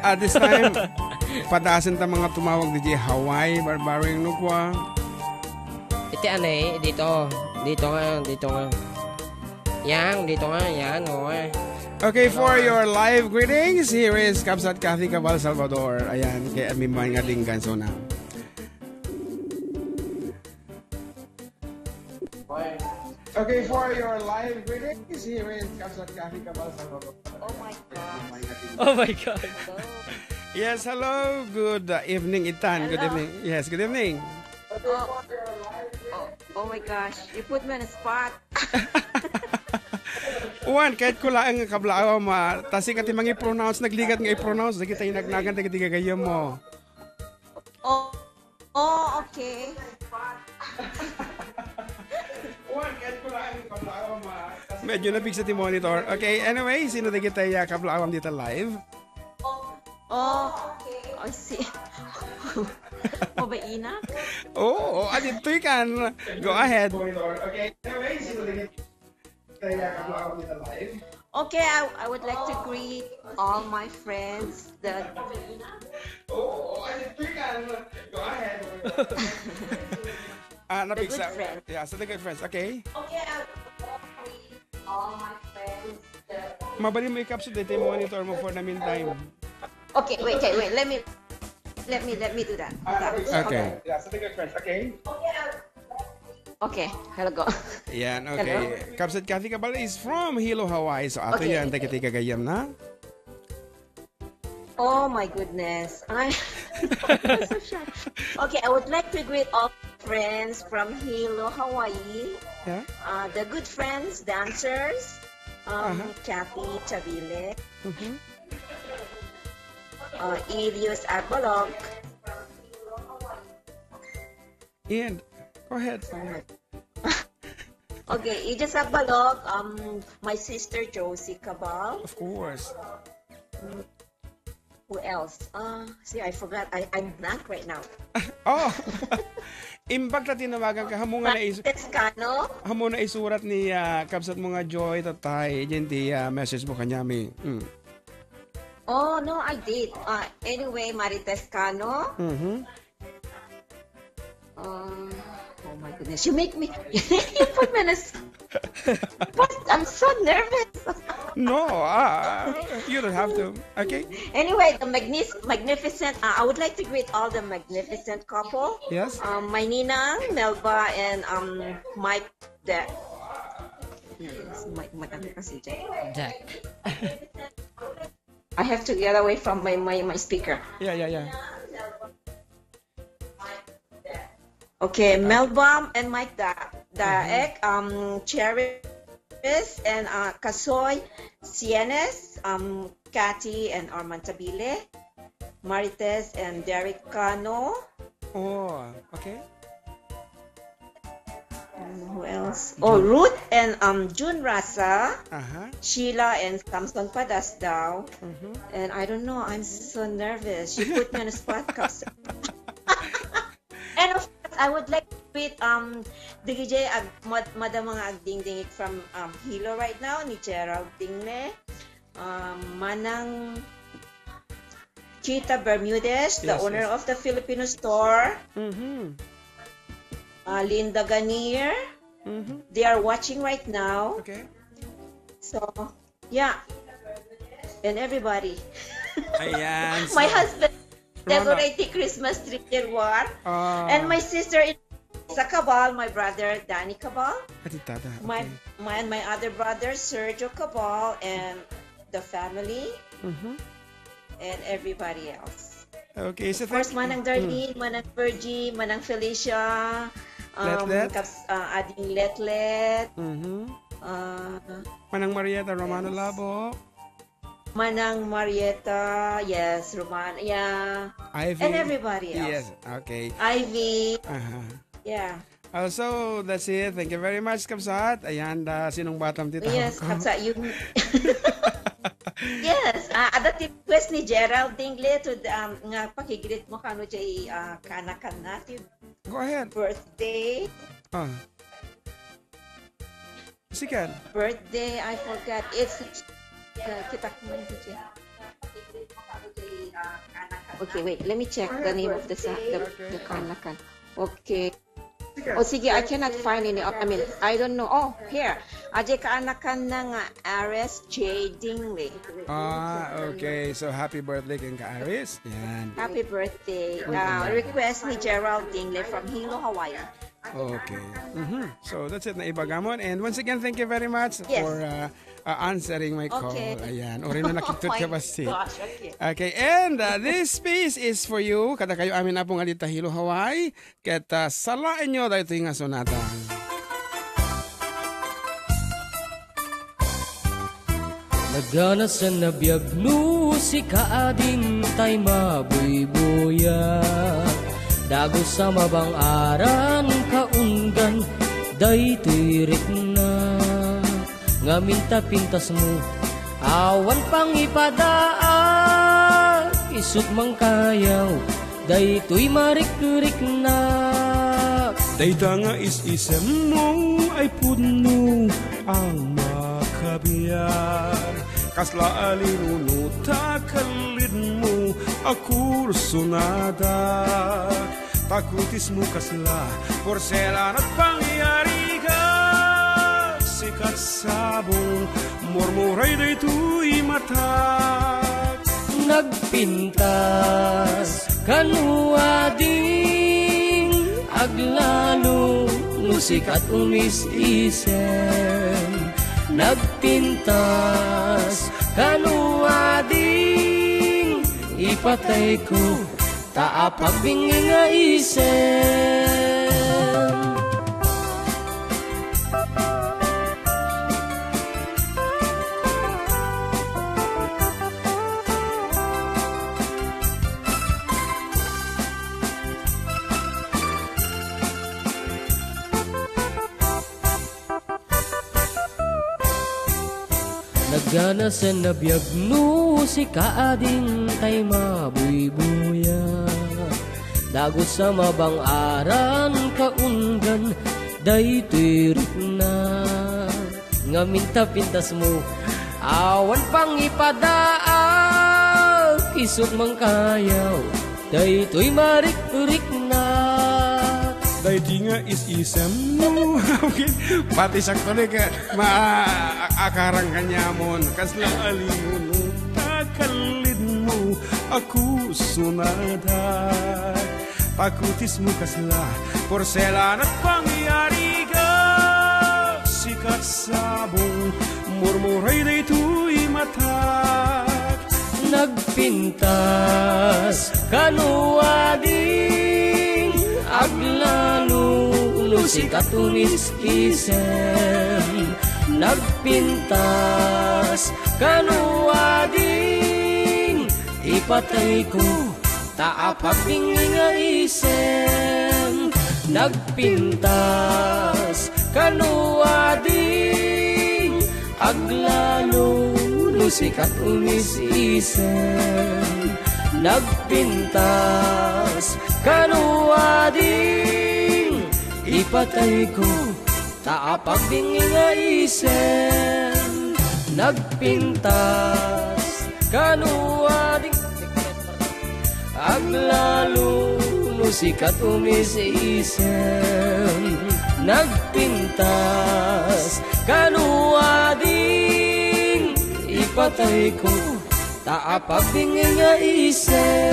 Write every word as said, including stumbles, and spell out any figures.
At this time, padasen ta mga tumawag D J Hawaii, Barbaro yung nukwa. Iti anay, dito. Dito nga, dito nga. Yan, dito nga, yan, oo nga. Okay, for your live greetings, here is Kabsat Kathy Cabal Salvador. Ayan, kay Amiman nga Dinggan Sona. Okay, for your live greetings, here is Kabsat Kathy Cabal Salvador. Oh my God. Oh my God. Hello. Yes, hello. Good uh, evening, Itan. Good Hello. evening. Yes, good evening. Oh, oh, oh my gosh. You put me on the spot. Juan, kahit ko laeng nga kablaawam, ah, tasi ka ti mangi-pronounce, nagligat nga i-pronounce, dagiti inagnagan, dagiti gagayyem mo. Oh, oh, okay. Medyo napigsa ti monitor. Okay, anyway, sino dagiti, ah, kablaawam dita live? Oh, I see. Mabaina? Oo, oh, aditoy kan. Go ahead. Okay, I, I would like to greet all my friends, the Ah, the good napigsa. friends. Yeah, so the good friends. Okay. Mabalin mo i-capture dito yung monitor mo for the meantime. Okay, wait, okay, wait. Let me, let me, let me do that. Okay. Okay, hello, go. Yan, okay. Hello? Kabsat Kathy Cabal is from Hilo, Hawaii. So, ato Okay. yan, dagiti gagayyem na. Oh my goodness. I, I'm so shy. Okay, I would like to greet all friends from Hilo, Hawaii. Yeah? Uh, the good friends, dancers, um, Uh-huh. Kathy Chavile, Mm-hmm. uh, Ilius Arbolog, And go ahead. Okay, Ija Sabalog, um, my sister Josie Cabal. Of course. Who else? Uh, see, I forgot. I, I'm blank right now. Oh! Imbag ta tinawagan ka, hamo nga nais- Tescano? Hamo na isurat ni ah, kabsat mo nga Joy, tatay, diyan ti ah, message mo kanyami. Mm. Oh, no, I did. Uh, anyway, Marites Cano. Mm-hmm. Um, oh my goodness, you make me, you put me in a s-, what? I'm so nervous. No, ah, you don't have to. Okay? Anyway, the magnis-, magnificent, uh, I would like to greet all the magnificent couple. Yes. Um, my Ninang, Melba, and um, Mike, the, yes, Mike, Mike, ano kasi dyan? Jack. I have to get away from my, my, my speaker. Yeah, yeah, yeah. Okay, Melbam and Mike Da-, Daek, um, Cheris and uh, Kasoy Sienes, um, Cathy and Arman Tabile, Marites and Derek Cano. Oh, okay. Um, who else? Oh, Ruth and um, June Rasa, Uh-huh. Sheila and Samson Padasdao. Mm-hmm. And I don't know, I'm so nervous. She put me on the spot, Kaps. And of course, I would like to greet um, D J ag, mad, madam mga agdingdingig from um, Hilo right now, ni Gerald Dingle, um, Manang Chita Bermudez, the Yes, owner yes. of the Filipino store, Mm-hmm. uh, Linda Ganier. Mm-hmm. They are watching right now. Okay. So, yeah. And everybody. Ayan. My so, husband Rona. Decorate the Christmas tree, Gerwar. Ah. And my sister in Sa Cabal, my brother Danny Cabal. Ati tada. My, Okay. my, and my other brother, Sergio Cabal, and the family, Mm-hmm. and everybody else. Okay, so Of course, thank Manang Mm. Darlene, Manang Virgie, Manang Felicia, um, Letlet. Kaps-, uh, Ading Letlet, Mm-hmm. uh, Manang Marieta Romano Yes. Labo. Manang Marieta, yes, Romana, yeah. Ivy. And everybody else. Yes, okay. Ivy. Uh-huh. Yeah. Uh, so, that's it. Thank you very much, Kabsat. Ayan, da, sinong batam ti Yes, tawag ko? Kabsat, you... Yes, ah, ada ti request ni Gerald Dingle to, um, nga pakigreet mo kano jay, ah, kana-kana ti Go ahead. Birthday. Ah. Sikan. Birthday, I forgot. It's, uh, kita ko man dito. Okay, wait. Let me check the name of the sa- the, the kaanakan. Okay. Oh, sige, I cannot find any. I mean, I don't know. Oh, here. Adiay kaanakanna nga Ares J Dingley. Ah, okay. So, happy birthday ken ka Aris. Yan. Happy birthday. Uh, request ni Gerald Dingley from Hilo, Hawaii. Okay. Mhm. So, that's it, naibagamon. And once again, thank you very much Yes. for uh, uh, answering my call. Okay. Ayan. Uri na nakitut Oh my ka basi. Gosh, okay. Okay, and uh, this piece is for you. Kada kayo amin apo nga dita Hilo, Hawaii. Ket uh, salaenyo daytoy nga sonata. Naganasen a biag no sika ading tay mabuybuya. Dagus a mabang-aran kaunggan daytoy rikna. Ngamin ta pintasmo, awan pangipadaak, isut' mangkayaw, daytoy marikriknak. Dayta nga is-isemmo ay pudno a makabiar. Kasla a linunot a kellidmo a kursonada. Takutismo kasla porselan a pangyarigak. Sikat sabong, murmuray daytoy matak. Nagpintas kano ading aglalo no sikat umis-isem. Nagpintas kano ading ipatayko ta apagbingi nga isem. Naganasen a biag no sika ading tay mabuybuya. Dagus a mabang-aran kaunggan daytoy rikna. Ngamin ta pintasmo, awan pangipadaak, isut' mangkayaw daytoy marikriknak. Daydi nga is-isemmo. Okay. Pati sakto ni ka ma-, akarang kanyamon. Kasla a linunot a kellidmo a kursonada. Pakutismo kasla porselan a pangyarigak. Sikat sabong, murmuray daytoy matak. Nagpintas kano ading aglalo no sikat umis-isem. Nagpintas kano ading ipatayko ta apagbingi nga isem. Nagpintas kano ading aglalo no sikat umis-isem. Nagpintas kano ading ipatayko ta apagbingi nga isem. Nagpintas kano ading aglalo no sikat umis-isem. Nagpintas kano ading ipatayko ta apagbingi nga isem.